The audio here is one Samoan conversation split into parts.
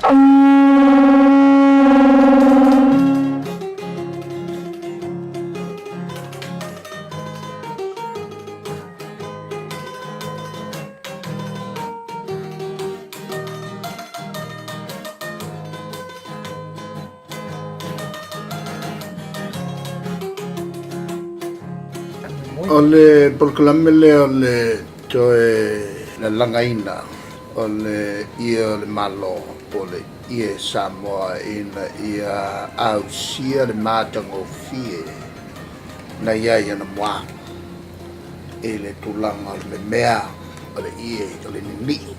O le polokalame lea o le toe lalagaina o le ie o le Malo po o le ie Samoa ina ia ausia le matagofie na i ai anamua i le tulaga o le memea o le ie o le ninii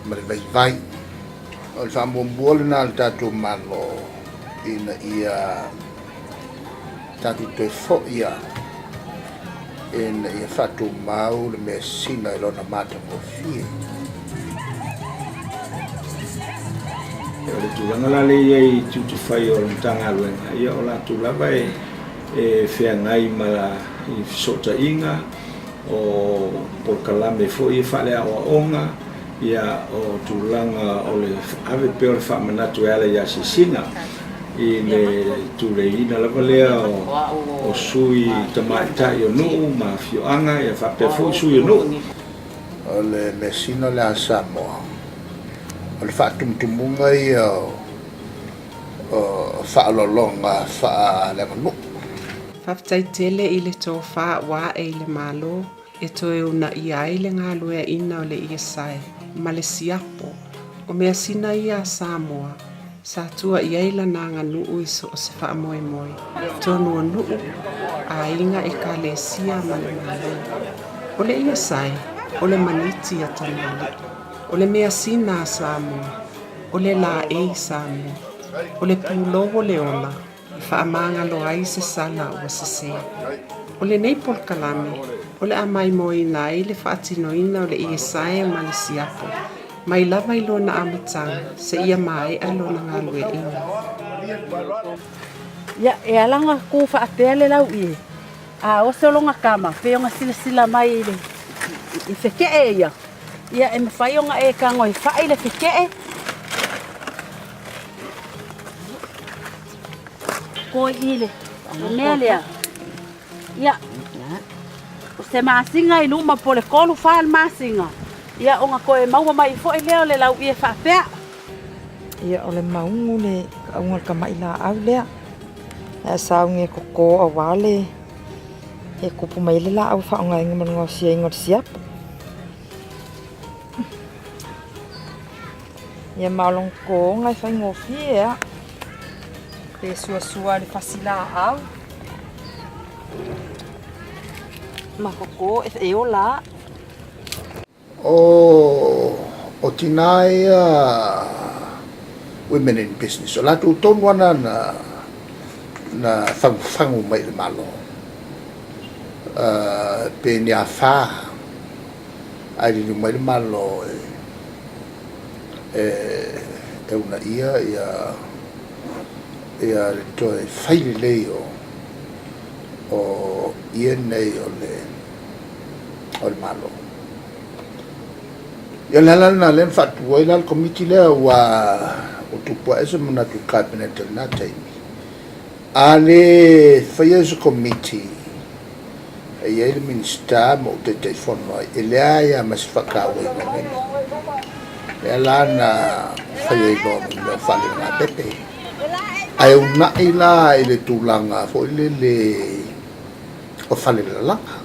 ma le vaivai. O le faamuamua lena a le tatou Malo ina ia tatou toe foi lava ina ia faatumau le measina i lona matagofie. O le tulaga la lea e i ai i tiute fai o le Matagaluega, ia o latou lava e feagai ma fesootaiga, o polokalame foi ia faaleaoaoga, ia o tulaga o le ave pea o le faamanatu e ala i asiasiga i le tuleiina lava lea o sui tamaitai o nuu ma afioaga ia faapea foi sui o nuu. O le measina lea a Samoa, o le faatumutumuga ia o faaaloaloga faaleaganuu. Faafetai tele i le tofa ua ae i le Malo e toe uunaia ai le galueaina o le Iesae ma le siapo o measina ia a Samoa sa tua i ai lana aganuu i so o se faamoemoe, tonu o nuu, aiga, ekalesia ma le Malo. O le Iesae, o le maniti a tamalii, o le measina a Samoa, o le laei Samoa, o le pulou o le ola, e faamagalo ai se sala ua sese. O lenei polokalame, o le a maimoaina ai le faatinoina o le Iesae ma le siapo, mai lava i lona amataga seia maea lona galueaiina. Ia, e ala ona kū faapea le lauie, a oso lona tama, pei ona silasila mai i le i fekee ia, ia e mafai ona e tago e fai le fekee. Koi i le mea lea. Ia, o se masina i luma po o le 3, 4 masina, ia ona toe maua mai foi lea o le lauie faapea. Ia, o le maugu le auga o le tamaʻi laau lea. Ae sauni e toto aua le e tupu mai ai le laau e faaaogaina mo le gaosiaina o le siapo. Ia ma o lona totoga e faigofie lava. Pe suasua i le fasi laau. Ma toto e ola lava. O tina ia Women in Business, o latou tonu lava na na fagufagu mai i le Malo pe ni afa ae liliu mai le Malo e uunaia ia le toe fai lelei o ie nei o le Malo. Ia o le ala lena lea na faatu ai la le Komiti lea ua tupu ae se manatu i le Kapeneta i lena taimi, a le faia se Komiti e i ai le Minisita ma ou Taitaifono ai, e leai lava ma se faatauaina o nei mea. Lea la na fai ai loa ma mea o faaleagapepe. Ae uunai la i le tulaga foi lele o falelalaga.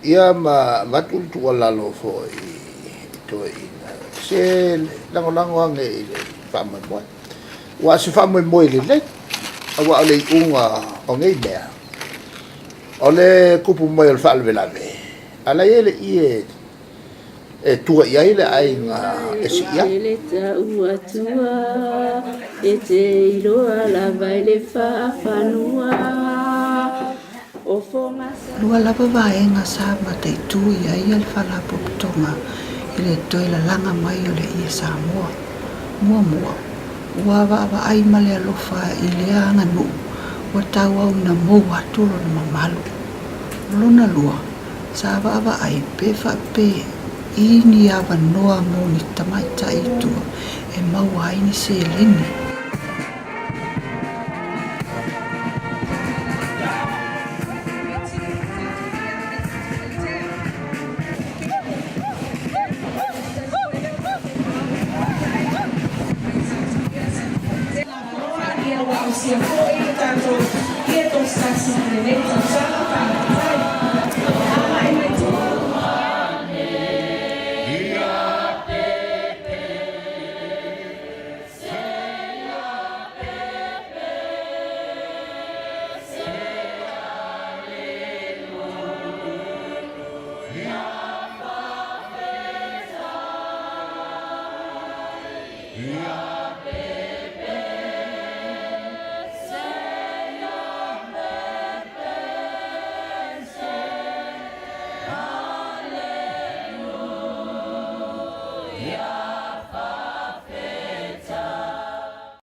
Ia ma avatu le tuualalo foi i toeaiina, se lagolago ane i le faamoemoe. Aua o se faamoemoe lelei, aua o le iuga o nei mea, o le tupu mai o le faalavelave, a la e i ai le ie e tua i ai le aiga e sii ai. Tele tau atua e te iloa lava i le faafanua o Fogasai. Lua lava vaega sa mataitu i ai le Faalapotopotoga i le toe lalaga mai o le ie Samoa. Muamua, ua vaavaai ma le alofa i lea aganuu ua tauau ina mou atu lona mamalu. O lona lua, sa vaavaai pe faapei ni avanoa mo ni tamaitai i tua e maua ai ni seleni.